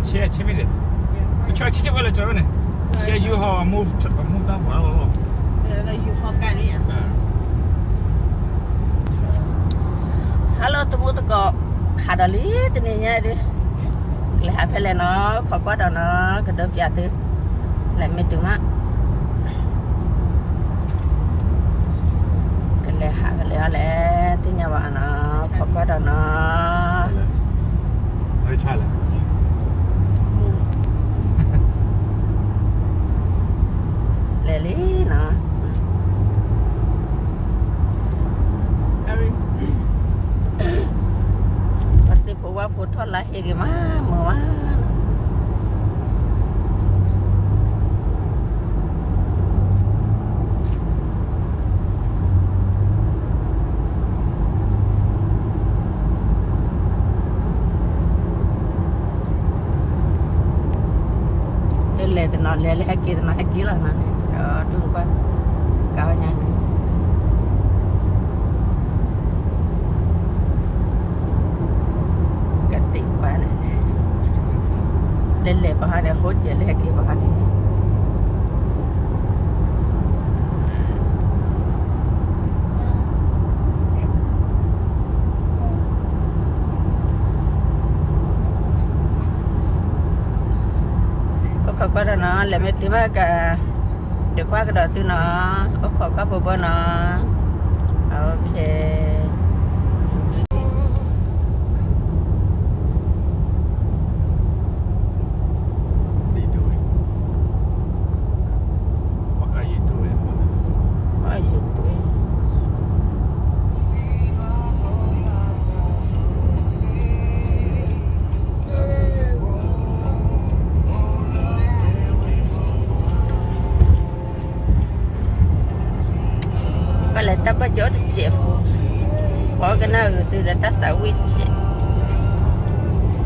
切切没得，你切切切完了之后呢，再油好 move move 到完了。Hello တမူသကိး, ဟးဒီးလံတနံၤညါဒုး, ကလဲၤဟးဖဲလဲၣ်နီၤ, ခိးကွၢ်ဒီးနီၤ, ကဒိးပၠးသု, လဲၤမ့ၢ်တုၤမး ကလဲၤဟးကလဲၤအီၤလဲၣ် သ့ၣ်ညါဘၣ်နီၤ, ခိးကွၢ်ဒီးနီၤ, လဲၤလံနီၤ, ပှၤသ့ၣ်ဖိဝၣ်ဖိထီၣ်လါဟ့ဂ့ၤမး မုာ်မးနီၤ. လၢလဲၤတနီၤလဲၤ လၢဟဲက့ၤတနီၤဟဲက့ၤလီၤနီၤ, ဒီးတူၢ်ကွၢ် ကါညါ ကတံာ်ပှၤန့ၣ်, လၢလဲၤပဟါန့ၣ် အဃိစဲးလၢဟဲက့ၤပဟါန့ၣ်, အိၣ်ခိးကွၢ်ဒီးနီၤ, လဲၤမ့ၢ်တုၤဘၣ်က ဒုးကွၢ်ကဒီးသုနီၤ, အိၣ်ခိးကွၢ်ဘိဘိနီၤ, အ OK. ပလဲၤတၢ်ဘၢၣ်စၢၤအိၣ်တစဲးဖိ, ပှၤကနၣ်ဂုာ်သုဒီးတၢ်သးဝံၣ်တစဲး,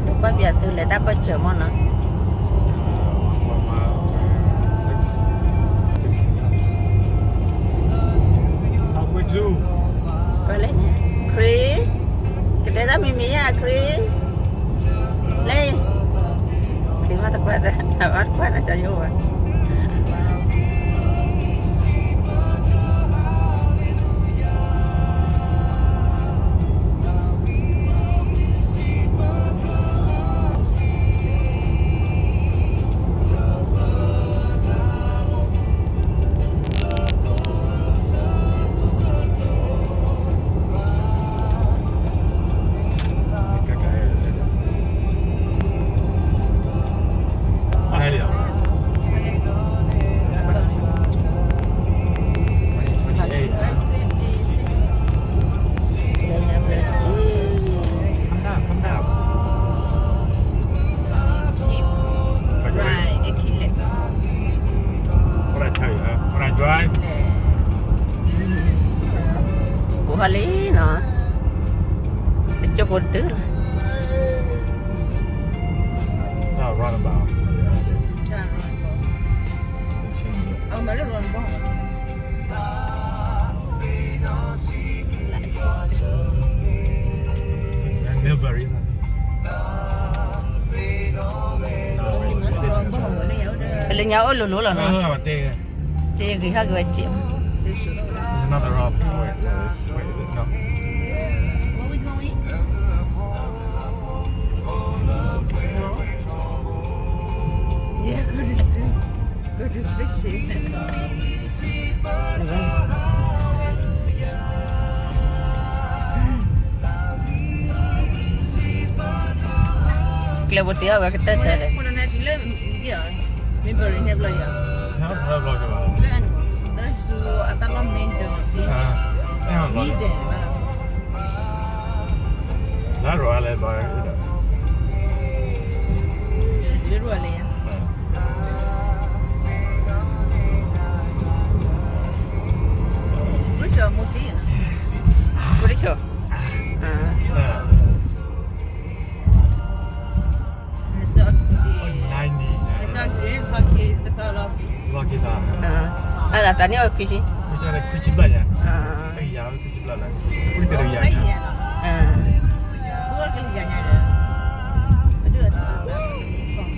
ဒုးကွၢ်ပၠးသုလဲၤတၢ်ဘၢၣ်စၢၤမ့ၢ်နီၤ. ခရံာ်, ကတဲတၢ်မံၤမံၤဧါ ခရံာ်, လဲၤ, ခရံာ်မ့ၢ်တကွၢ်, မ့ၢ်တကွၢ်နၤ ကၠီယိဘၣ်. ကိးဟီလံနီၤ, တကၠိဖိတတုၤလီၤ. Roundabout. Yeah, it is. They changed it. And Millbury. No, wait, it is Millbury. ပလၢညါအိၣ်လိၤလိၤလီၤနီၤ. တဲ, တဲဂ့ၤဟဲက့ၤဝဲစဲး. There's another route. Wait, wait, wait, is it? No. Where we going? No. Yeah, go to the zoo. Go to fishing. ကျဲဘိတ့ၢ်အဝဲကတၢၢ်တၢၢ်လဲၣ်. Millbury န့ၣ်ဘျီယၤ, လၢဆူအတၢ်လီၢ်မ့ၢ်ဒၢး, မ့ၢ်ဒၢးဘၣ်, လၢရၤလဲၣ်ဘၣ်, လၢရၤလဲၣ်ယၤ. Pretty sure. Pretty sure. Ah. Ah. It's the oxygen. It's the oxygen. It's the oxygen. It's the oxygen. အတၢ်န့ၣ်အီၣ်ခွံဆံ, ခွံဆံဘျဲၣ်ညါ, ခွံဆံဘျဲၣ်လၢ, ခွံဆံဘျဲၣ်လၢ, ခွံဆံဘျဲၣ်လၢ, ခွံဆံဘျဲၣ်လၢ, ခွံဆံဘျဲၣ်လၢ,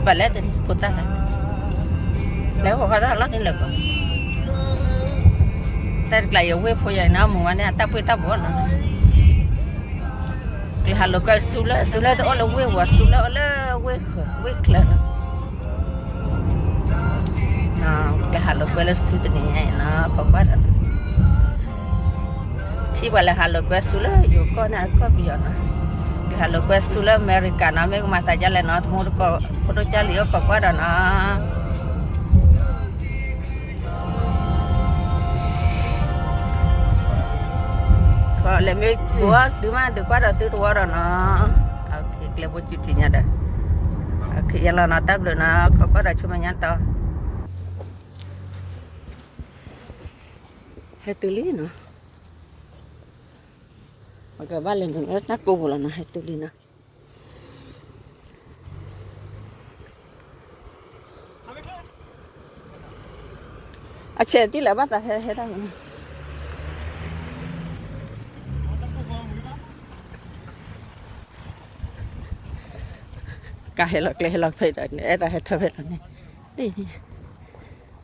ပလဲၤတဖိသၣ်တၢ်, လဲၤအိၣ်ဃီတၢ်လီၢ်န့ၣ်လၢာ်ကီး, တၢ်တကျါယဝ့ၢ်ဖိယၤန့ၣ် အမူဝဲန့ၣ် အတၢ်ပှ့ၢ်တၢ်ဘီနီၤ, ကဟးလိာ်ကွဲဆူလၢ ဆူလၢတအိၣ်လၢဝ့ၢ်ဝီၤ ဆူလၢအိၣ်လၢဝ့ၢ်ဃၢၤ ဝ့ၢ်ချၢလီၤ, ကဟးလိာ်ကွဲလၢဆူတနံၤညါအံၤနီၤ ခိးကွၢ်ဒီး ထံၣ်ပှၤလဲၤဟးလိာ်ကွဲဆူလၢယိၤကီၢ်န့ၣ် အကီၢ်ပယီၤနီၤ, ကဟးလိာ်ကွဲဆူလၢအမဲရကၤနီၤ မ့ၢ်ကမၤသးဒ်လဲၣ်နီၤ တမူတကိး ဖိဒိၣ်ကၢ်လံၤအိၣ်ခိးကွၢ်ဒီးနီၤ, လဲၤမ့ၢ်ပှၤတုၤမးဒုးကွၢ်ဒီးသုတဝီဒီးနီၤ, ကျဲဖိစုထံးညါဒီး, ယလီၤနီၤ တၢ်ဘျုးနီၤ ခိးကွၢ်ဒီးဆိမဲာ်ညါတီၤ ဟဲတုၤလံနီၤ, ပကဘၣ်လဲၤနုာ်လၢတၢ်ကိးပူၤလီၤနီၤ ဟဲတုၤလံနီၤ, အဆဲးတံၢ်လၢဘၣ်သးဟဲဟဲတၢ်မနီၤ, ကဟဲလီၤကျဲဟဲလီၤဖဲဒီး အဲၣ်ဒိးဟဲထၢဖဲလီၤန့ၣ်,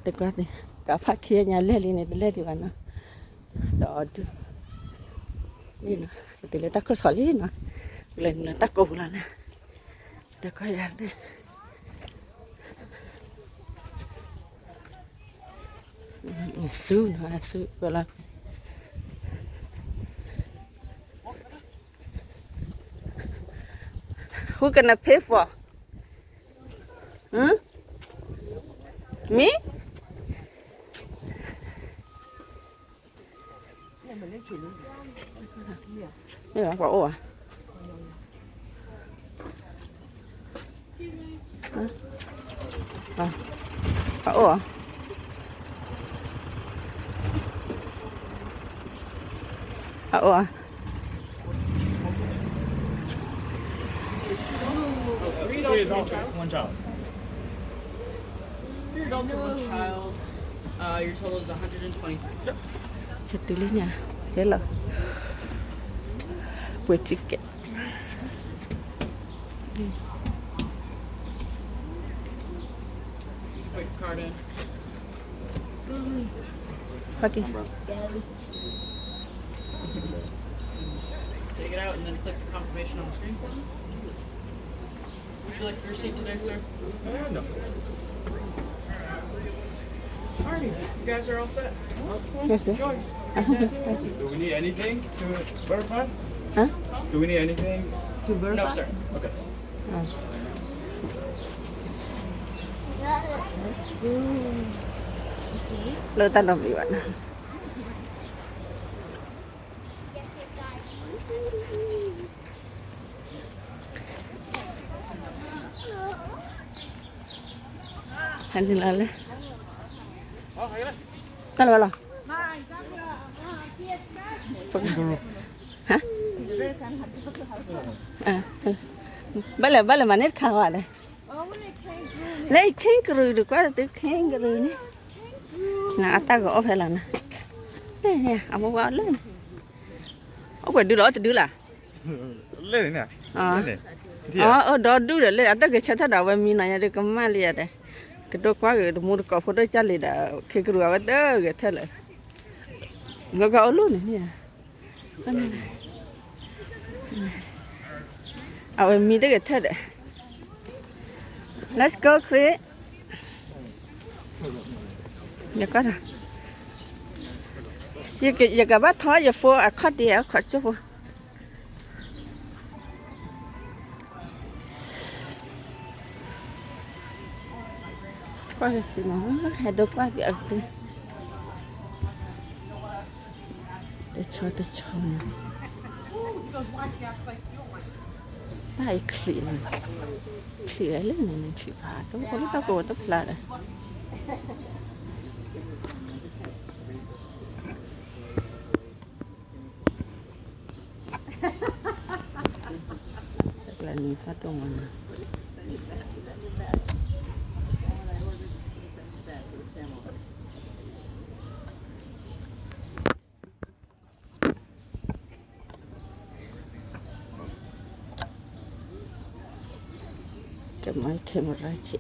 တကွၢ်သ့ၣ် ကဖးခံညါလဲၢ်လံန့ၣ် တလဲၢ်ဒံးဘၣ်နီၤ, ဒီးအီၤဒုး, တုၤလၢတၢ်ခိၣ်ထီၣ်လံနီၤ, လဲၤနုာ်လၢတၢ်ကိးပူၤလီၤနီၤ, ဒီးကွၢ်ယၤသ့ၣ် ဆူနီၤ ဆူကွၢ်လီၤ, Who gonna pay for? Hmm? Me? မ့ၢ်ပှၤအိၣ်ဧါ, ပှၤအိၣ်ဧါ, ပှၤအိၣ်ဧါ. Three adults and one child. Three adults and one child. Uh, your total is a hundred and twenty-three. ဟဲတုၤလံညါ, ဟဲလီၤ, ပှ့ၤ ticket. Put your card in. Okay. Take it out and then click the confirmation on the screen for me. Would you like your receipt today, sir? Uh, no. Alrighty, you guys are all set. Yes, sir. Enjoy. Thank you. Do we need anything to verify? Huh? Do we need anything? To verify? No, sir. Okay. လၢတၢ်နီတမံၤဘၣ်နီၤ. ဟဲနုာ်လီၤလၢ တၢ်လၢၤဘၣ်လီၤ. ဟါ, ဘၣ်လဲၣ် ဘၣ်လဲၣ် မၤန့ၢ်တခါဝဲလဲၣ်. လၢ kangaroo ဒီး ကွၢ်သု kangaroo န့ၣ်, နအတၢ်ဂီၤအီၣ်ဖဲလီၤနီၤ, အမိၢ်ဝဲအီၣ်လၢန့ၣ်, အီၣ်ကွဲးဒုလီၤ အီၣ်တဒုလၢ် လၢန့ၣ်, အီၣ်ဒီဒူၣ်ဒီးလၢ အတၢ်ဂဲၤဆၢထၢၣ်ဒီး အဝဲမံနီၤညါဒီး ကမၣ်လံယၤဒီး, ကဒိၣ်ကွၢ်ဂ့ၤ တမူတကိးဖိဒိၣ်ကၢ်လံၤဒီး kangaroo အဝဲတဂဲၤထၢၣ်လၢၤ, ဂီၤဂီၤအိၣ်လၢန့ၣ်န့ၣ်, အဝဲမံတဂဲၤထၢၣ်ဒီး let's go Chris. ယကဘၣ်ထီၣ်ယ phone အခီၣ်တံၢ်အခီၣ်ကၠိဖိ, ကွၢ်က့ၤသ့နီၤ, ဟဲဒိကွၢ်က့ၤအကသ့, တဆီတဆီန့ၣ်, တၢ်အံၤချံးန့ၣ်, ချံးလၢန့ၣ်န့ၣ် ချံးဖးဒိၣ် အိၣ်လၢတၢ်ကိးဝဲတဖျါဒီး တၢ်ကျါန့ၣ် တၢ်ဒိၣ်မးနီၤ. ကဲမၤ camera ကဲ,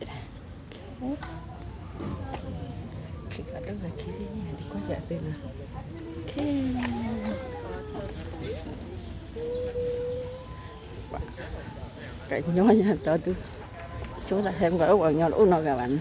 ခဲကဒိၣ်ဂၤခံန့ၣ် ဒ်ကွၢ်ယၤသ့နီၤ, ခဲ, ကညီညါဒီဒူၣ်, ဆိသးဟဲမၤအၢပှၤကညီတအိၣ်နီတဂၤဘၣ်နီၤ,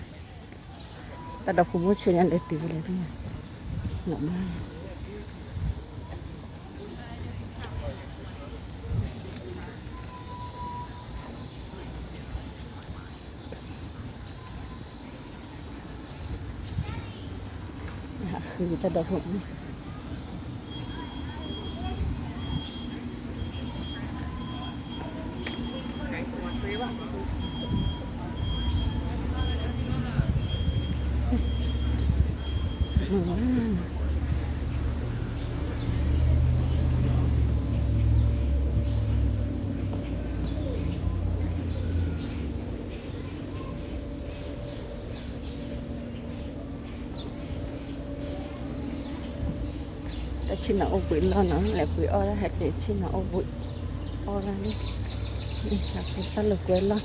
တၢ်ဒီဖိမိၢ်ဆဲးညါဒီးတုၤဝဲလဲၣ်, နီၢ်မါ ဃုတၢ်ဒီဖိမုၣ်, တၢ်ဆ့ၣ်နီၤအိၣ်ဘှံးလီၢ်နီၤ, လဲၤပှ့ၤအီၣ်ဒၣ်ဟဲက့ၤဆ့ၣ်နီၤအိၣ်ဘှံး, အီၣ်ဒၣ်န့ၣ်, အဃိတၢ်လိာ်ကွဲလီၢ်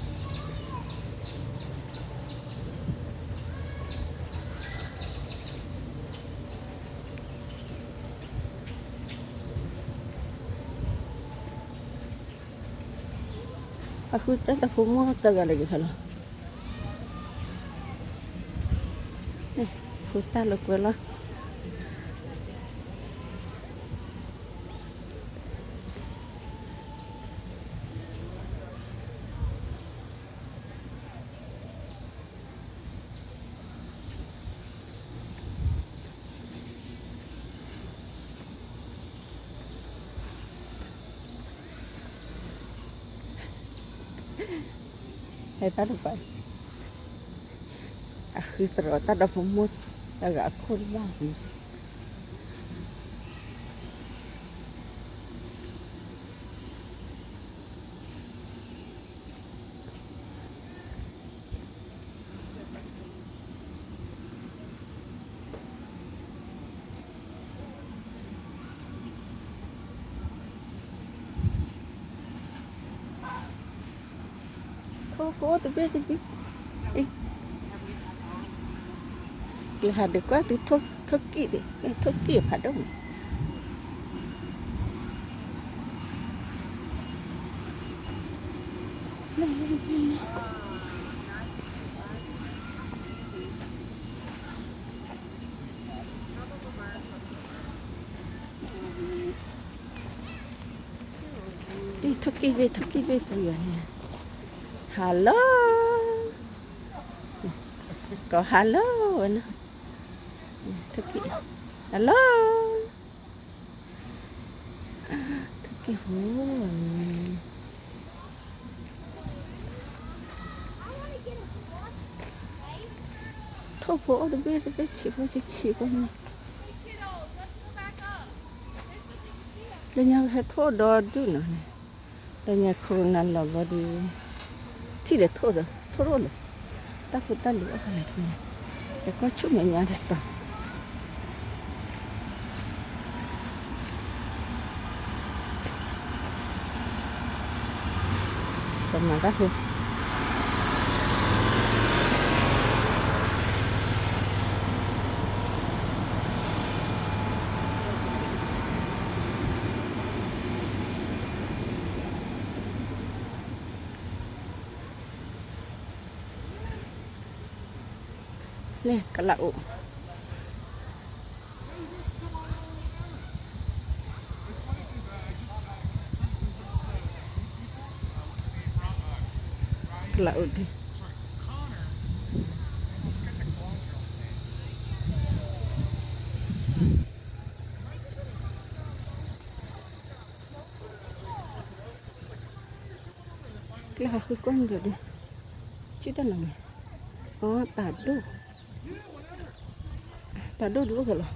အဃုတၢ်ဒီဖိမိၢ်သၢဂၤလၢကဖဲလီၤ, ဃုတၢ်လိာ်ကွဲလီၢ် ဟဲတၢ်တပၤ, အဃုတရီတၢ်ဒီဖိမိၢ်တဂၤအခိၣ်တဘၣ်, ခိခိတဘ့ၣ်တဘ့ၣ်, ကဟးဒုးကွၢ်သုထိၣ်ကံၣ်, ထိၣ်ကံၣ်ဖးဒိၣ်န့ၣ် ထိၣ်ကံၣ်ဘ့ၣ် ထိၣ်ကံၣ်ဘ့ၣ်ပူၤယၤန့ၣ်, hello, ကီၢ် hello ဝဲနီၤ, ထိၣ်ကံၣ် hello, ထိၣ်ကံၣ်ဟူ ထိၣ်ဖိအိၣ်တဘ့ၣ်တဘ့ၣ် ဆံးဖိဆံးဖိန့ၣ်, လၢညါဟဲထိၣ်ဒီဒူၣ်နီၤန့ၣ်, လၢညါ corona လီၤဘီဒီး ထံၣ်ဒီးထိၣ်ဒီး ထိၣ်ရိၣ်လီၤ, တၢ်ဖိတၢ်လံၤအီၣ်ဖဲန့ၣ်, ယကွၢ်ဆူမဲာ်ညါတတီၤ ပမၤတၢ်ဖိ လဲၣ် ကလးအိၣ်, ကလးအိၣ်ဒံး ကျဲဟးဃုကွၢ်န့ၣ်ဒီး, ထံၣ်တၢ်နီၤန့ၣ်, အတၢ်ဒိၣ်, တၢ်ဒိၣ်ဒုးအိၣ်ဖဲလီၤ,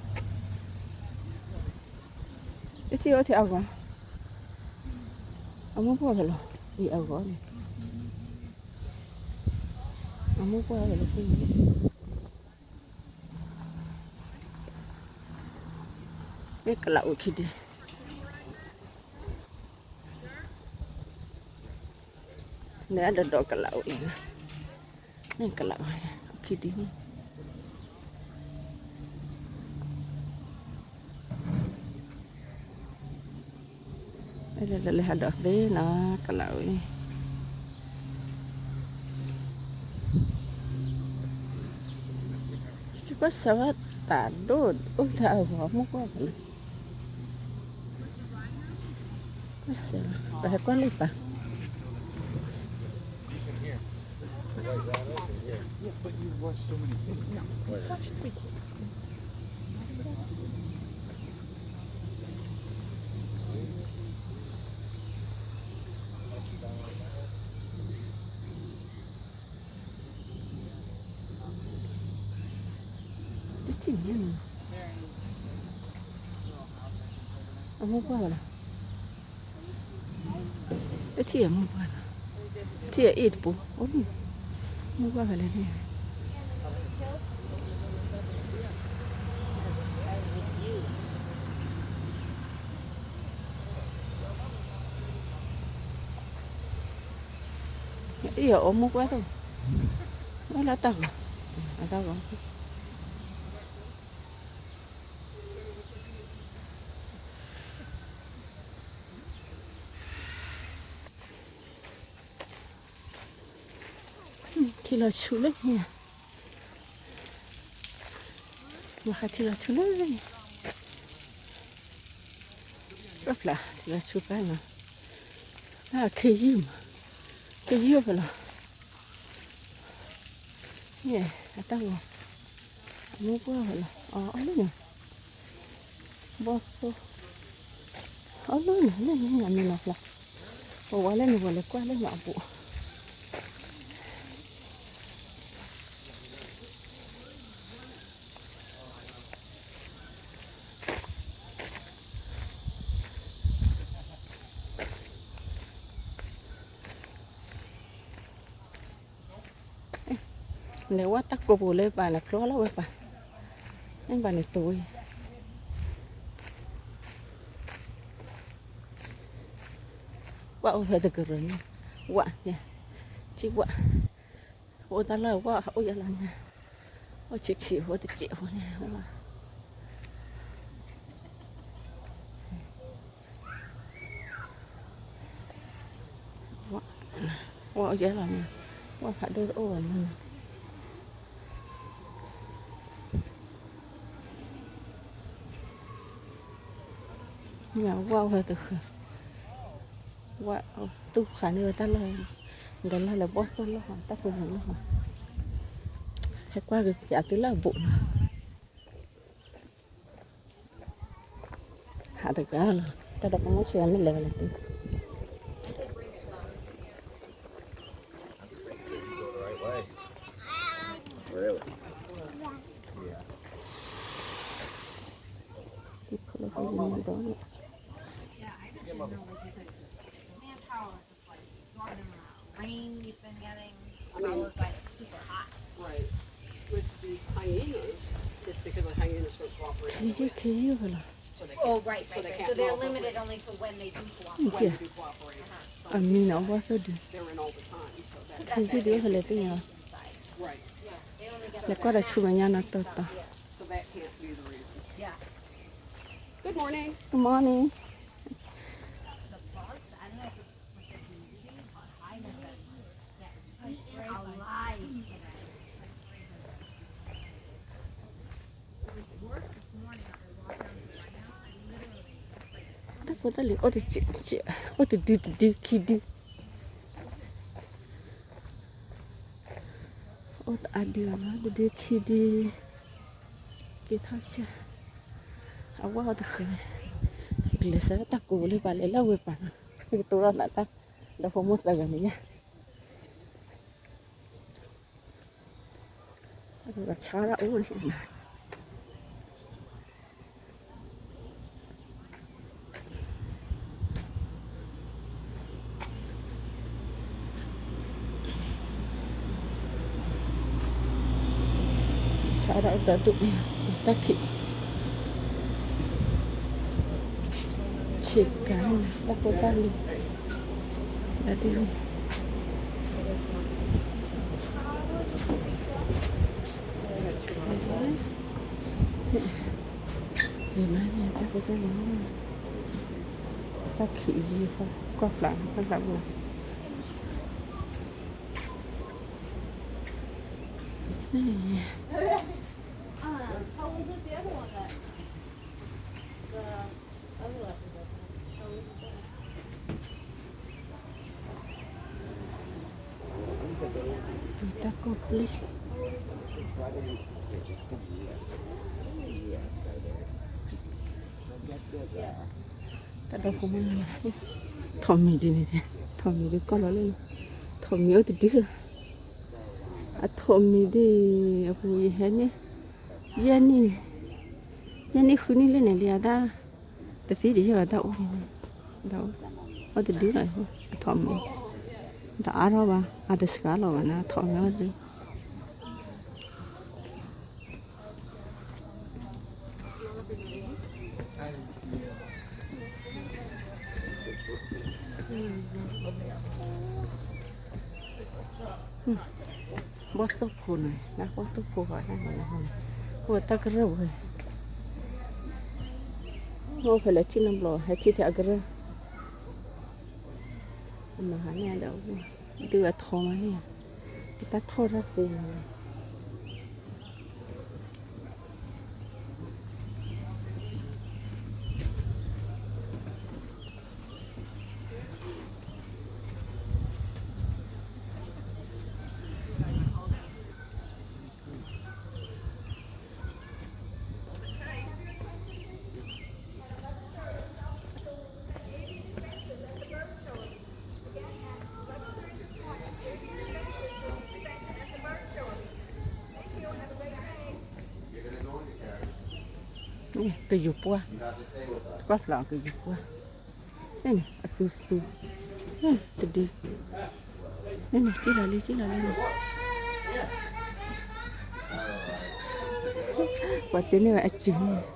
တထံၣ်အိၣ်ထဲအဂီၢ်, အမိၢ်ပှၢ်ဖဲလီၤ, အံၤအဂီၢ်န့ၣ်, အမိၢ်ပှၢ်ဖဲလီၤ, မ့ၢ်ကလးအိၣ်ခံဒံး န့ၣ်အဒီးဒီးကလးအိၣ်အံၤ ကလးဝဲ, ခံဒ်န့ၣ်, လဲၤလဲၤဟးဒီးသ့နီၤ ကလးဝဲန့ၣ်, ကွၢ်စၢၤဝဲတၢ်ဒိၣ်အိၣ်တၢ်အဂီၢ် မုၢ်ကွၢ်ဖဲလဲၣ် ပဟဲကွၢ်လၢပၢ်, တထံၣ်န့ၣ်, အမိၢ်ပှၢ်ဝဲလီၤ, တထံၣ်အမိၢ်ပှၢ်လီၤ, ထံၣ်အအ့ၣ်တပူၤ, အိၣ်န့ၣ်, မိၢ်ပှၢ်ဖဲလဲၣ်န့ၣ် အ့ၣ်အီၤအိၣ်မိၢ်ပှၢ်သိး, အိၣ်လၢတၢ်ဂီၤ, အတၢ်ဂီၤ ထံလီၤဆူလၢန့ၣ်, မၤဃးထံလီၤဆူလၢန့ၣ်, ပျၢ်ဖျါထံလီၤဆူဖျါနီၤ, ခ့ယုၢ်မး, ခ့ယုၢ်ဖဲလီၤ, ယဲၢ် အတၢ်ဂီၤ, အမိၢ်ပှၢ်ဖဲလီၤ, အီၣ်လၢန့ၣ် ဘီၣ်သိၣ်, အီၣ်လၢန့ၣ် လၢန့ၣ် အမံၤနီၤဖျါ, ပဝဲလၢန့ၣ် ပလဲၤကွၢ်လၢန့ၣ်အဘူး လဲၤဝဲတၢ်ကိးပူၤလၢပၢ်န့ၣ် ဖျိလီၤဝဲပၢ်, န့ၣ်ဘၣ်န့ၣ်တိၤဝဲ, ဝဲအိၣ်ဖဲတကရၢန့ၣ်, ဝဲ, ထံဝဲ, အိၣ်တၢ်လၢဝဲအိၣ်ယဲလီၤန့ၣ်, အိၣ်ဆံးဆံး အိၣ်တစဲးဖိန့ၣ်, ဝဲ ဝဲအိၣ်ယဲလီၤန့ၣ်, ဝဲဖးဒိၣ်တအိၣ်ဘၣ်န့ၣ်, မ့ၢ်ဝဲအိၣ်ဝဲတဃၢၤ, ဝဲသူၣ်ဃာ်န့ၢ်ဝဲတၢ်လီၢ်, ဒီးလီၢ်လၢဘီၣ်သိၣ်လီၢ်, တၢ်ဖိမုၣ်လီၢ်, ဟဲကွၢ်က့ၤပၠးသုလၢအဘူးနီၤ. ဟးတဂၤလီၤ, တၢ်ဒီးကမီၤဆံးမ့ၢ်လဲၤဝဲလၢသု ခ့ယုၢ် ခ့ယုၢ်ဖဲလီၤ, အမံၤနီၤ ဘီၣ်သိၣ်ဒုး, ခ့ယုၢ်ဒုးအိၣ်ဖဲလဲၣ်သ့ၣ်ညါ, လဲၤကွၢ်ဒီးဆူမဲာ်ညါနီၤတီတီ. Good morning. Good morning. တၢ်ဖိတၢ်လံၤ အိၣ်တစဲးတစဲး, အိၣ်တဒုတဒုခံဒု, အိၣ်တအါဒုလီၤ, တဒုခံဒု, က့ၤထီၣ်ဆၢ, အဝဲအိၣ်တဃၢၤ, ကလဲၤဆှၢတၢ်ကိးလၢပှၤလဲၤလၢဝဲပှၤနီၤ, ကတိၤထီၣ်သးတၢ်, ဒီးဖိမုၣ်သၢဂၤန့ၣ်ညါ ဆါဒၣ်အိၣ်န့ၣ်, ဆါဒၣ်အိၣ်တၢ်ဒိၣ်, တၢ်ခံး, ဆ့ကၤ, တၢ်ဖိတၢ်လံၤ, တၢ်ဒ်န့ၣ်. ယမၤန့ၣ် တၢ်ဖိတၢ်လံၤ, တၢ်ခံးယံၤဃီ, ကွၢ်ဖျါ, ကွၢ်ဖျါပူၤလီၤ. တၢ်ကိၢ်ပျ့ၤ, တၢ်ဒီဖိမုၣ်, ထိးမံၤဒ်န့ၣ်, ထိးမံၤဒ်ကီၢ်လီၤလၢ, ထိးမံၤအိၣ်တဒုလီၤ. အထိးမံၤဒ်အပူၤ ယဟဲန့ၣ်, ယဲၢ်နံၣ်, ယဲၢ်နံၣ်ဃုနံၣ်လၢန့ၣ်လံအတၢ်, တသံတယဲၢ်ဘၣ်တၢ်အိၣ်န့ၣ်, အိၣ်တဒုလီၤ, အထိးမံၤ, တအါထီၣ်ဘၣ်, အတစှၤလီၤဘၣ်န့ၣ် အထိးမံၤအိၣ်တဒု. ဘီၣ်သိၣ်ဖိန့ၣ်, လၢဘီၣ်သိၣ်ဖိဃီန့ၣ်, အိၣ်တၢ်ကရၢၢ်ဝဲ, အိၣ်ဖဲလဲၣ်ထံၣ်နီတဘျီ ဟဲထံၣ်ထဲအကရၢၢ်, မၤဟးန့ၢ်ဒီး, ဒုးအထိးမးန့ၣ်, တၢ်ထီၣ်တၢ်သ့န့ၣ် ကယူၤပှၢ်, ကွၢ်ဖျါကယူၤပှၢ်, အသူသူ, တဒု, စံၣ်လီၤလံ စံၣ်လီၤလံန့ၣ်, ပှၤတဲန့ၢ်ဝဲအစူၤန့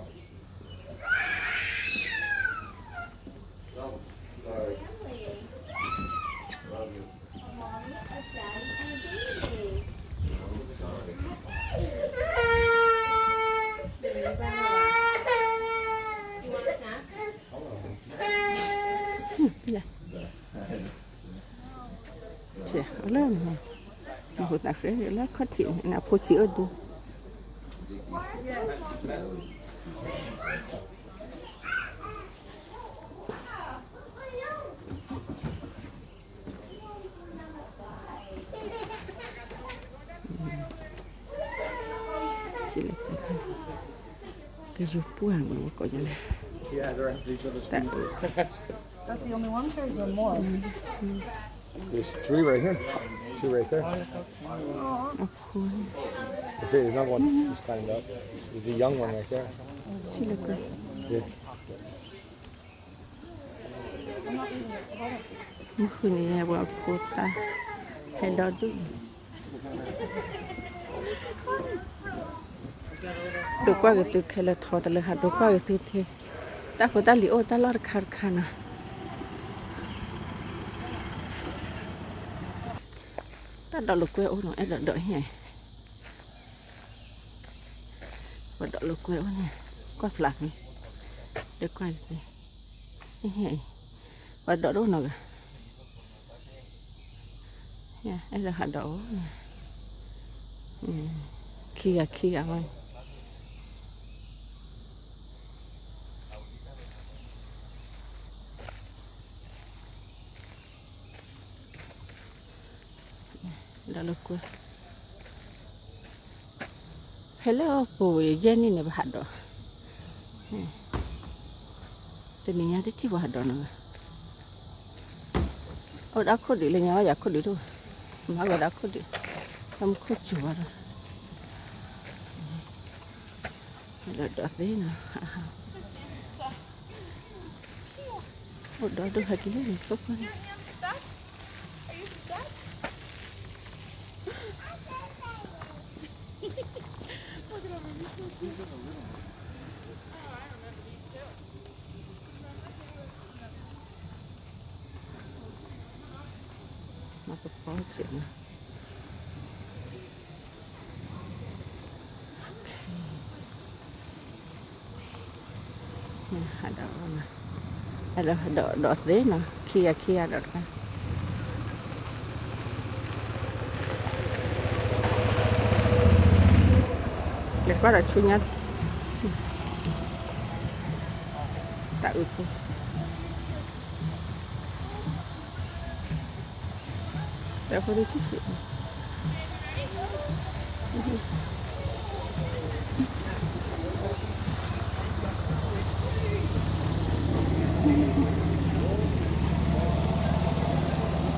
ၣ် လၢန့ၣ်, လၢခီၣ်ထံးန့ၣ် အဖိဆံးအိၣ်ဒုး ကယူၤပှၢ်မး ကိးညါလဲၣ်, တၢ်အၢ That's the only one, or is there more? There's three right here. Two right there. အဖိ You see, there's another one just climbed up. There's a young one right there. စံၣ်လီၤကွံာ် Yeah. မုၢ်ဃုန့ၣ် ပှၤဖိသၣ် ဟဲဒီဒူၣ် ဒိးကွၢ်က့ၤသုခဲလၢာ်ထီတလၢဟး ဒိးကွၢ်က့ၤသုထဲ တၢ်ဖိတၢ်လံၤအိၣ်တၢ်လီၢ်တခါတခါနီၤ တၢ်ဒီးလိာ်ကွဲအိၣ်နီၤ အဲၣ်ဒိးဒီးဟ့ၣ် ပှၤဒီးလိာ်ကွဲအိၣ်န့ၣ် ကွၢ်ဖျါန့ၣ် ဒီးကွၢ်က့ၤ ဟ့ၣ် ပှၤဒီးတအိၣ်နီၤဂၤ အဲၣ်ဒိးဟးဒီးအိၣ် ခံဂၤခံဂၤဝဲ ဒီးလိာ်ကွဲ ဖဲလၢပူၤဝဲယဲၢ်နံၣ်န့ၣ် ပဟးဒီး တနံၤညါတထံၣ်ပှၤဟးဒီးနီၤ အိၣ်ဒီးခိၣ်ဒုးလၢညါဝဲယၤခိၣ်ဒုးတအိၣ် မၤဝဲဒီးခိၣ်ဒုး တၢ်မူခိၣ်စူၤဝဲဒီး ဒီးဒီးသ့နီၤ အိၣ်ဒီးဒိၣ်ဟဲက့ၤလၢန့ၣ်ခိၣ်ခိၣ်န့ၣ် မၤကပီၤက့ၤနီၤ Okay. ဒီး ဒီးသ့နီၤ ခံဂၤခံဂၤဒီးတခါ လဲၤကွၢ်ဒီးဆူညါ တၢ်အုးဖိ တၢ်ဖိဒ်ဆံးဆံး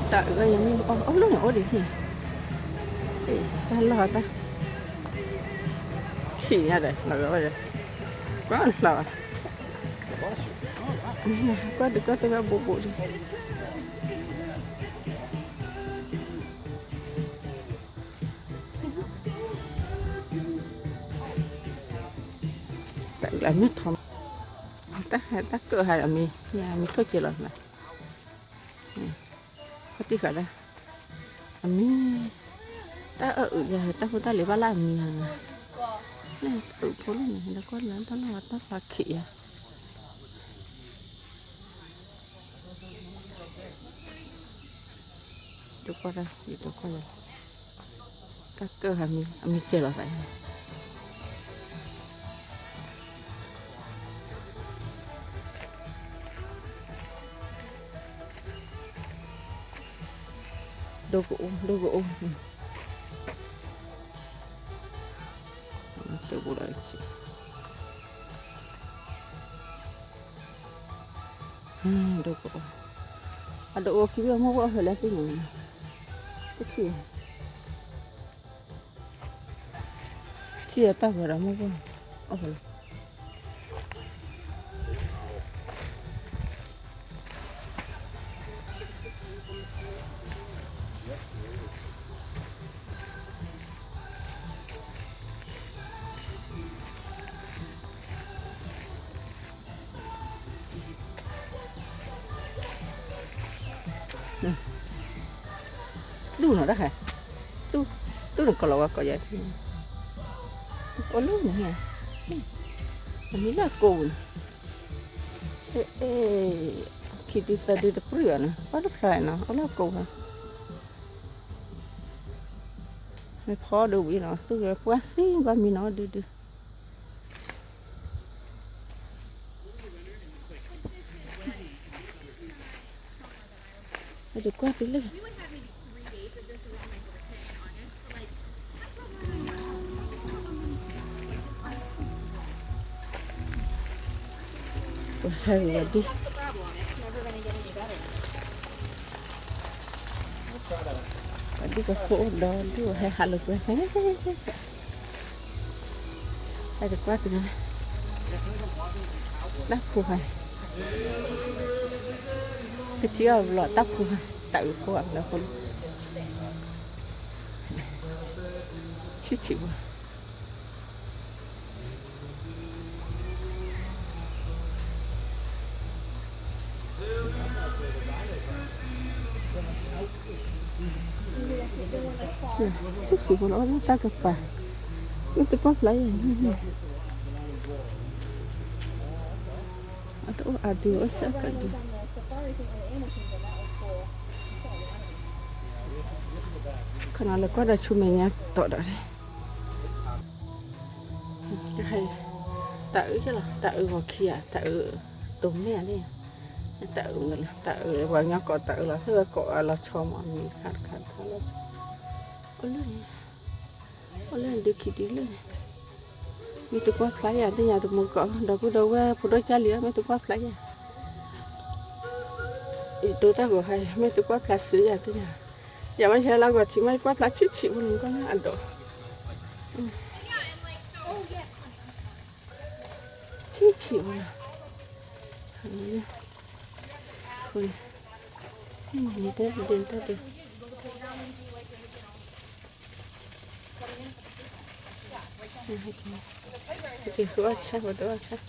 တၢ်အုးယမ့ၢ်အီၣ်အီၣ်လၢန့ၣ်အိၣ်ဒံးန့ၣ် တၢ်လီၢ်တၢ် ဆံးညါဒီး လီၤဝဲ ကွၢ်လီၤ ကွၢ်တကွၢ်တဝဲဘူးဘူးဒံး တၢ်အုးလၢမ့ၢ်ထီ တၢ် တၢ်ကၢၢ်ဟးအမံၤ မံၤထိၣ်က့ၤလီၤနၤ ခီၣ်တံၢ်ဃာ်ဒၣ် အမံၤ တၢ်အၢၣ်အုးယၤ တၢ်ဖိတၢ်လံၤဘၣ်လၢအမံၤဟါနၤ တၢ်အုးဖိလၢန့ၣ် ဒီးကွၢ်လၢတၢ်လီၢ်တၢ်ဖးခံးယၤ ဒိကွၢ်တၢ် ယဒိကွၢ်လီၤ တၢ်ကၢၢ်ဟးမံ အမံၤကဲလီၤသး ဒိကအိၣ် ဒိကအိၣ် တဘိလီၤ ဒိကအိၣ် အဒိအိၣ်ခံဘ့ၣ်အမိၢ်ပှၢ်အီၣ်ဖဲလဲၣ်သ့ၣ်ညါ တထံၣ် ထံၣ်အတၢ်ဝဲဒီးမိၢ်ပှၢ်အီၣ်ဖဲလဲၣ် တူၢ်နီၤတၢ်ခါ တူၢ် တူၢ်န့ၣ်ကီးလီၤဝဲကီးယၤ အိၣ်လၢန့ၣ် အမံၤလၢအကိးပူၤန့ၣ် ခံဒုသၢဒုတပြံၢ်ဘၣ်နီၤ ပှၤတဖျါနီၤ အိၣ်လၢအကိးပူၤ မ့ၢ်ဖီဒိၣ်ဝံၤနီၤ သူၣ်ဂဲၤပှၢ်သံကွၢ်မံနီၤဒုဒု တကွၢ်တုၤလၢ ပဟဲဝဲဒ် ဒ်ကဖိဒီးဒ်ဟဲဟးလိာ်ကွဲ တကွၢ်တုၤလၢ တၢ်ဖိဟါ တထံၣ်အီၤဘျီတၢ်ဖိဟါ တၢ်အုးဖိအလၢဖိလီၤ ဆံးဆံးဖိ ဆံးဆံးဖိလီၤ တၢ်ကပၤ မ့ၢ်သကွၢ်ဖျါယၤ အတအိၣ်အါဒုးအိၣ်စ့ၢ်ကီးဒုး ခီနီၤလၢကွၢ်ဒီးဆူမဲာ်ညါတီၤဒီး တၢ်အုးလီၤ တၢ်အုးဂီၤခံဂၤ တၢ်အုးတိၤမဲာ်န့ၣ် တၢ်အုး တၢ်အုးပှၤကညီကိးတၢ်အုးလီၤ သ့ၣ်ဝဲကိးအလီၤဆီမး မံၤတခါတခါတခါလီၤ အိၣ်လၢန့ၣ် အိၣ်လၢဒုးခံဒုလၢန့ၣ် မ့ၢ်တကွၢ်ဖျါယၤသ့ၣ်ညါတမူကီး ဒီပုၢ်ဒီဝဲၢ်ဖိဒိၣ်ကၢ်လံၤ မ့ၢ်တကွၢ်ဖျါယၤ ယတိၤတၢ်ဂီၤဟါ မ့ၢ်တကွၢ်ဖျါစ့ယၤသ့ၣ်ညါ ယၤဝဲယဟဲလၢဂီၤထံး မ့ၢ်တကွၢ်ဖျါဆံးဆံးဖိန့ၣ် ကွၢ်လၢအဒိး ဆံးဆံးဖိ အဃိန့ၣ် တၢ်ဒုး တၢ်ဒုး က့ၤဃုအီၣ်ဆၣ် ပတအီၣ်ဆၣ်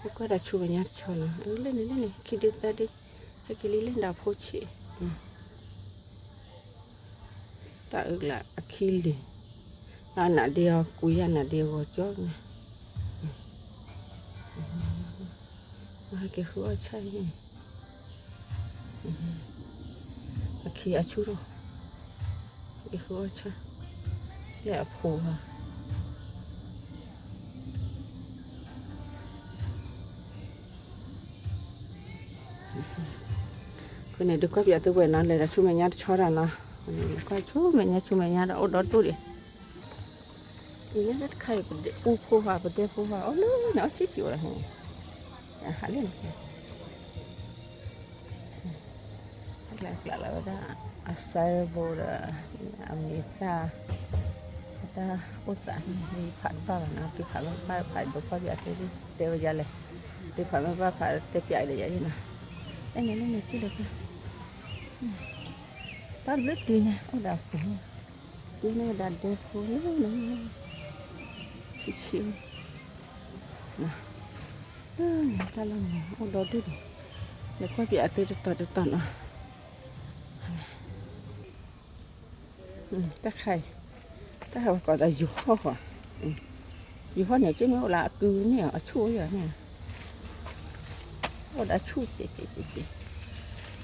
ပကွၢ်တၢ်ဆူမဲာ်ညါတဆီနီၤ လၢန့ၣ်လၢန့ၣ် ခံဒုသၢဒု ဟဲက့ၤလံလၢဒၣ်ဖိဆံး, တၢ်အုးကလးအခံလံၤ, နနးဒ့အီၤကွံယါနးဒ့အဂီၤကၠီန့ၣ်, ဟဲက့ၤဃုအီၣ်ဆၣ်န့ၣ်, အခံအဆူၣ်ထီၣ်, ဟဲက့ၤဃုအီၣ်ဆၣ်, လၢအဖိဧါ အဃိန့ၣ် ဒုးကွၢ်ပၠးသုဝဲနီၤ လဲၤဒီးဆူမဲာ်ညါတဆီဒၣ်နီၤ, ကွၢ်ဆူမဲာ်ညါဆူမဲာ်ညါဒီးအိၣ်ဒီဒူၣ်ဒံး, အံၤလၢတခါအံၤ ပဒဲအူဖိဃာ် ပဒဲဖိဃာ် အိၣ်လၢန့ၣ် အီၣ်ဆံးဆံးအိၣ်လီၤန့ၣ်, ဟးလၢန့ၣ် ကျးကျးလီၤဝဲဒၣ် အစဲဘိဒီး အမ့ၢ်သၣ် အတၢ်အိၣ်သးန့ၣ် ဖးတဘၣ်ဘၣ်နီၤ, သုဖးမ့ၢ်ဘၣ်ဖးဒိးကွၢ်ပၠးသု တဲဝဲယါလဲၣ်, သုဖးမ့ၢ်ဘၣ်ဖးတဲပၠးအံၤဒီးယၤယဲနီၤ, အဲန့ၣ်လၢန့ၣ်စံၣ်လီၤ, တၢ်ဘျုးတုၤန့ၣ် အိၣ်ဒၣ်ပူၤန့ၣ်, တုၤန့ၣ်ဝဲဒၣ်ဒဲဖိလၢန့ၣ် ဆံးဆံး တၢ်လီၢ်န့ၣ် အိၣ်ဒီဒူၣ်ဒံး, လဲၤကွၢ်ပၠးသုတတီၤတတီၤနီၤ, တၢ်ခါအံၤ တၢ်ဟးဝဲကိးဒီးယိၤဟီၣ်ဃီ, ယိၤဟီၣ်န့ၣ် က့မ့ၢ်အိၣ်လၢအကုန့ၣ် အဆူၣ်အိၣ်ယၤန့ၣ်, အိၣ်ဒီးဆူၣ်ကဲးကဲးကဲးကဲး,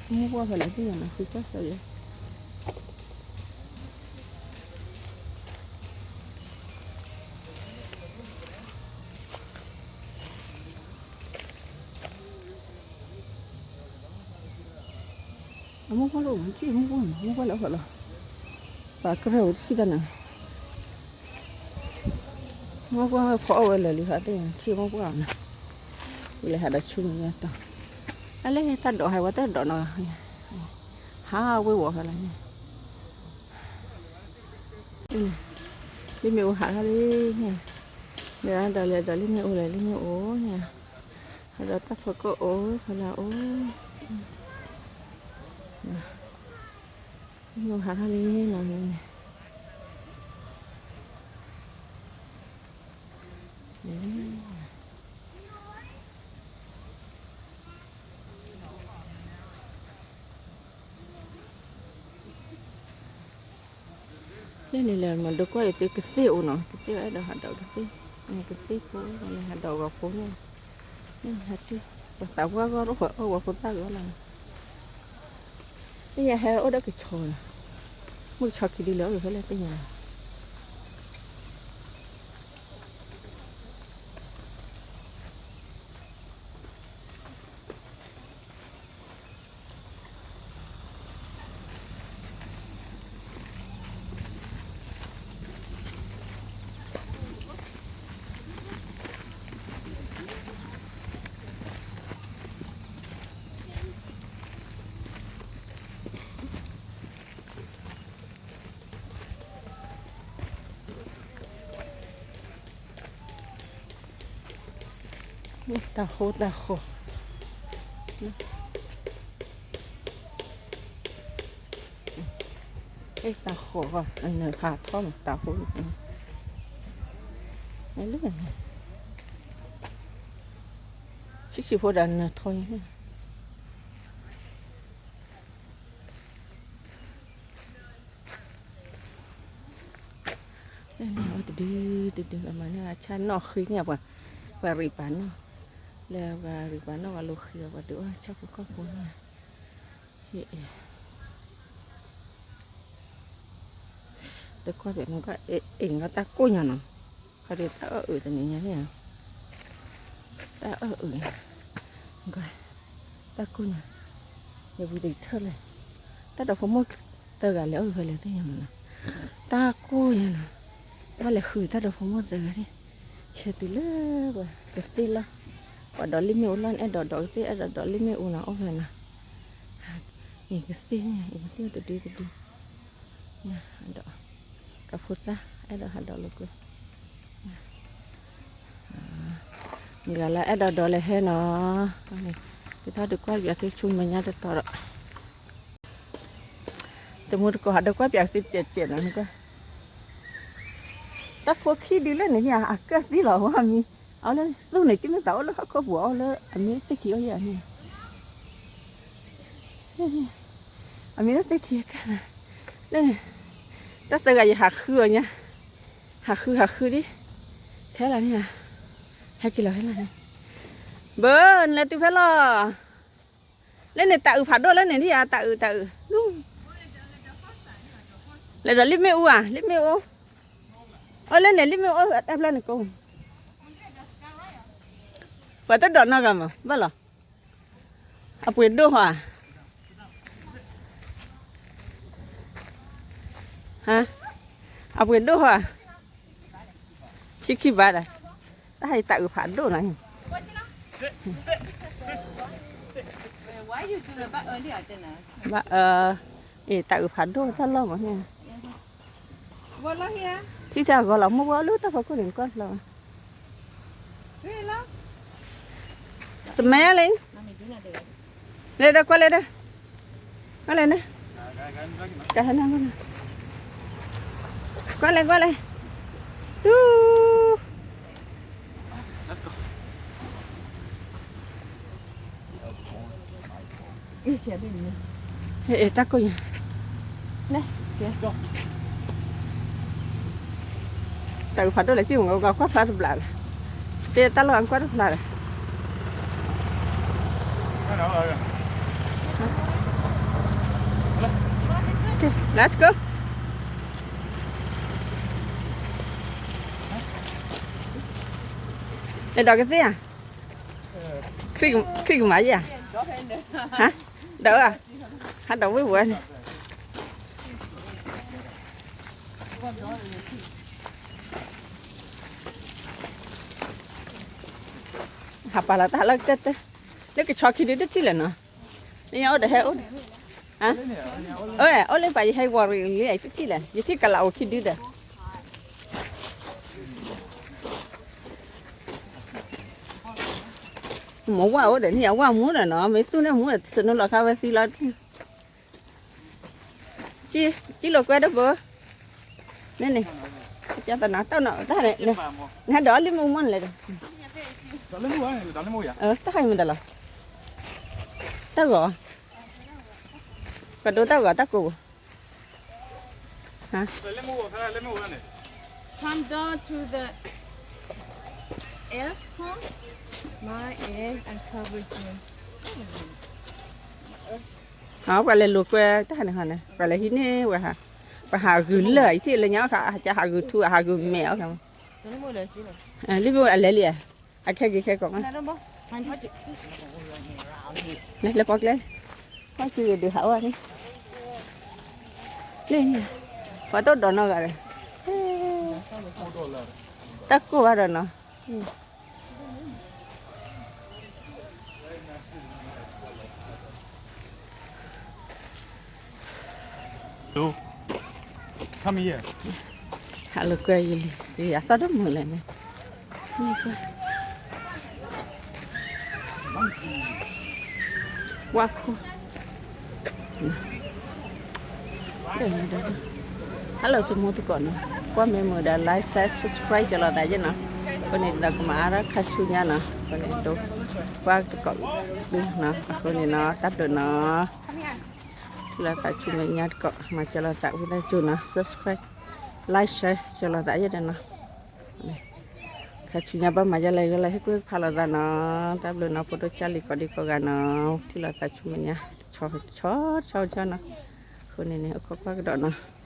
မုၢ်ဝါဖဲလဲၣ်သ့ၣ်ညါနီၤ ဃုကၢ်စၢ်ယဲ အမိၢ်ပှၢ်လၢအိၣ်မး က့မုၢ်ပှၢ်မး မုၢ်ပှၢ်လၢအဖီလီၤ, ပှၤကရၢၢ်ဝဲတဆံတၢ်နၤ, မိၢ်ပှၢ်ဖီအီၣ်ဝဲလၢာ်လံ ဟးတ့ၢ်ထံမိၢ်ပှၢ်အီၤနၤ, ဝံၤလဲၤဟးဒီးဆူမဲာ်ညါတီၤ, အလဲၣ်တၢ်ဒိးဟးဝဲတၢ်ဒိးနီၤ, ဟးဝ့ၤဝီၤဖဲလီၤန့ၣ် လၢမ့ၣ်အူဟးထီၣ်လံန့ၣ်, ဒီးဒီးလဲၤဒီးလၢမ့ၣ်အူလဲၤလၢမ့ၣ်အူန့ၣ်, ဒီးတၢ်ဖိကိးအိၣ်ဖဲလၢအအိၣ်, မ့ၣ်အူဟးထီၣ်လံနီၤန့ၣ်, လၢန့ၣ်လဲၣ် မ့ၢ်ဒိကွၢ်အံၤသုကသ့ၣ်အိၣ်နီၤ ကသ့ၣ်အဲၣ်ဒိးဟးဒီးကသ့ၣ်, ကသ့ၣ်ဖိလဲၤဟးဒီးဂီၤဖိန့ၣ်, ဟဲတုၤ ပသးပှၢ်ဂီၢ်အိၣ်ဂီၤဖိသၣ်ဂီၤလီၤ, သ့ၣ်ညါဟဲအိၣ်ဒီးကဆီလီၤ, မုၢ်ကဆီခံဒုလၢအအိၣ်ဖဲလဲၣ်သ့ၣ်ညါလီၤ တၢ်ဃိတၢ်ဃီ, တၢ်ဃီ, နဟးထီၣ်မး တၢ်ဃိ, လၢ, ဆံးဆံးဖိဒီးနထီၣ်ညါ လၢန့ၣ်အီၤတဒုတဒု အမၤန့ၢ်အဆၣ်နီၣ်ဃံန့ၣ် ပှၤ, ပှၤရံးပာ်နီၣ်, လၢပှၤရံးပာ်နီၣ်ပှၤလိၤဃံအီၤ ပှၤဒုးအိၣ်ဆၣ်ဖိကီၢ်ဖိန့ၣ်, ဟ့ၣ်, တကွၢ်ပၠးမ့ၢ်ကွၢ်, အ့ၣ် တၢ်ကိၢ်ညါနီၤ, ခီဒုးတၢ်အၢၣ်အုးတနံၤညါန့ၣ်, တၢ်အၢၣ်အုး, တၢ်ကိၢ်ညါ, ယဝံၤတထၢၣ်လဲၣ်, တၢ်ဒီးဖိမိၢ်သၢဂၤလဲၤအိၣ်ဖဲလဲၣ်သ့ၣ်ညါမးနီၤ, တၢ်ကိၢ်ညါနီၤ, ဘၣ်လဲၤဃုတၢ်ဒီးဖိမိၢ်သၢဂၤန့ၣ်, ဆဲးတုၤလၢပှၤကသ့ၣ်လီၤ, ပှၤဒီးလ့ၣ်မ့ၣ်အူလီၤန့ၣ် အဲၣ်ဒိးဒီးကသ့ၣ် အဲၣ်ဒိးဒီးလ့ၣ်မ့ၣ်အူနီၤ အိၣ်ဖဲနီၤ, အံၤကသ့ၣ်န့ၣ် အံၤကသ့ၣ်တဒုတဒု, ဒီး, ကဖိသၣ် အဲၣ်ဒိးဟးဒီးလိာ်ကွဲ မုၢ်ဂၤလၢအဲၣ်ဒိးဒီးလဲၤဟဲနီၤ, သုထီၣ်ဒုးကွၢ်ပၠးသုဆူမဲာ်ညါတတီၤဒီး, တမူတကိးဟးဒုးကွၢ်ပၠးသုစဲးစဲးနီၤ, တၢ်ဖိခံဒုလၢန့ၣ်န့ၣ် အကၢၣ်သံလီၤဝဲမံၤ, အီၤလၢသူန့ၣ် ကမ့ၢ်သးအိၣ်လၢဟီၣ်ခိၣ်ပူၤအီၤလၢအမ့ၢ်သ့ၣ်ခံအီၤယဲၢ်န့ၣ် အမ့ၢ်လၢသ့ၣ်ထံကါ, လၢန့ၣ်, တၢ်သၢဂၤယဟးဃုအီၤညါ, ဟးဃုဟးဃုဒ်, ထဲလီၤန့ၣ်ဧါ, ဟဲက့ၤလီၤဟဲလီၤန့ၣ်, ဘၣ်နလဲၤတုၤဖဲလီၤ, လၢန့ၣ်တၢ်အုးဖးဒိၣ်လၢန့ၣ်ဒ်ဧါ, တၢ်အုးတၢ်အုး, လဲၤဒီးလံာ်မ့ၣ်အူဧါ, လံာ်မ့ၣ်အူ, အိၣ်လၢန့ၣ်လံာ်မ့ၣ်အူအတၢ်ဖျါန့ၣ်ကိး, ပှၤတဒိးနီၢ်ဂၤမး ဘၣ်လီၤ. အပှ့ၤဒိၣ်ဟီဧါ, ဟါ, အပှ့ၤဒိၣ်ဟီဧါ, ဆံခံဘးဒီး, တၢ်ဟဲတၢ်အုးဖးဒိၣ်နီၤ, ဘၣ်အၢ, အ့ၣ် တၢ်အုးဖးဒိၣ်တၢ်လီၢ်မးန့ၣ် ထံၣ်တၢ်ဂီၤလီၤ မ့ၢ်ဝဲလၢတၢ်ဖီခိၣ်န့ၣ် ကွၢ်လီၤ, smiling, လဲၤဒီးကွၢ်လဲၤဒီး, ကွၢ်လဲၤန့ၣ်, ကွၢ်လဲၤကွၢ်လဲၤ, တူၢ် တၢ်ကိၢ်ညါ, တၢ်အုးဖးဒိၣ်လဲၣ် စံၣ်မုၢ်ကကွၢ်ဖျါတဘျးလၢ်, တဲတၢ်လီၢ်အကွၢ်တဖျါလၢ်, let's go, လဲၤဒီးကသ့ၣ်ဧါ, ခရံာ်ကမၤယဲၢ်ဧါ, ဟါ, ဒီးဧါ, ဟးဒီးဝ့ၢ်ဝဲန့ၣ် ဟးပာ်လီၤတၢ်လၢကတၢၢ်တၢၢ်, လၢကဆီခံဒုတထံၣ်လဲၣ်နီၤ, လၢညါအိၣ်ဒီးဟဲအိၣ်ဒီး, အိၣ်လၢပှၤယဟဲဝီၤရံၤလံတထံၣ်လဲၣ်, ယထံၣ်ကလးအိၣ်ခံဒုဒီး မ့ၢ်ဝၣ်အိၣ်ဒီးန့ၣ် အဝၣ်မူဒီးနီၤ မ့ၢ်သူၣ်န့ၣ်မူဒီး စနိလီၤခါဝဲသံလီၤ, ကံလိာ်ကွဲတဘိ, န့ၣ်န့ၣ်, ကသနၤတၢ်နီၤတၢ်န့ၣ်, နဟဲဒီးလံမူမီၢ်န့ၣ်လဲၣ်, တၢ်ဟဲမတၤလီၤ, တၢ်ဂီၤ, ကဒိတၢ်ဂီၤတၢ်ကိး, Come down to the aircon, my air, I cover here. ဟါ ပှၤလဲၤလိာ်ကွဲတၢ်ဟါန့ၣ်ဟါန့ၣ် ပှၤလဲၤဟံးန့ၢ်ဝဲဟါ, ပှၤဟးဂုာ်လၢာ် ယထံၣ်လၢညါအိၣ်ခါ အဟးဂုာ်ထူ အဟးဂုာ်မဲာ်အိၣ်ခါ, လံၣ်ဘိအလဲၤလံဧါ, အခဲက့ၤခဲကိးမး, လဲၤလဲၤပီကျဲ, ပီက့ၤဒုးဟးဝဲန့ၣ်, လံၣ်, ပှၤတဒိးနီၢ်ဂၤဒီး, တၢ်ကိၢ်ဘၣ်ဒီးနီၤ ဟးလိာ်ကွဲယလံၤ ယအသီၣ်တမုာ်လဲၣ်န့ၣ်, ဝါခိၣ် Hello သမူသကိးနီၤ, ကွၢ်မ့ၢ်မုာ်ဒီး like share subscribe ကၠီၤလီၤသးယဲနီၤ, အဃိန့ၣ်ဒီးကမၤအါထီၣ်ခါဆူညါနီၤ, အဃိန့ၣ်ဒိးကွၢ်တကိးဒုနီၤ, အဃိန့ၣ်နီၤ တၢ်ဘျုးနီၤ, ထံၣ်လိာ်သးဆူမဲာ်ညါတကိး မၤကၠီၤလီၤသးဝံသးစူၤနီၤ subscribe, like share ကၠီၤလီၤသးယဲဒီးနီၤ ခါဆူညါဘၣ်မၤယဲလဲၣ်ယဲလဲၣ် ဟ့ၣ်ကူၣ်ဟ့ၣ်ဖးလိာ်သးနီၤ, တၢ်ဘျုးနီၤ ဖိဒိၣ်ကၢ်လံၤကိးဒံကိးဂၤနီၤ, ထံၣ်လိာ်သးဆူမဲာ်ညါ တဆီဆီဆီနီၤ, အဃိန့ၣ်န့ၣ် အိၣ်ခိးကွၢ်ကဒီးနီၤ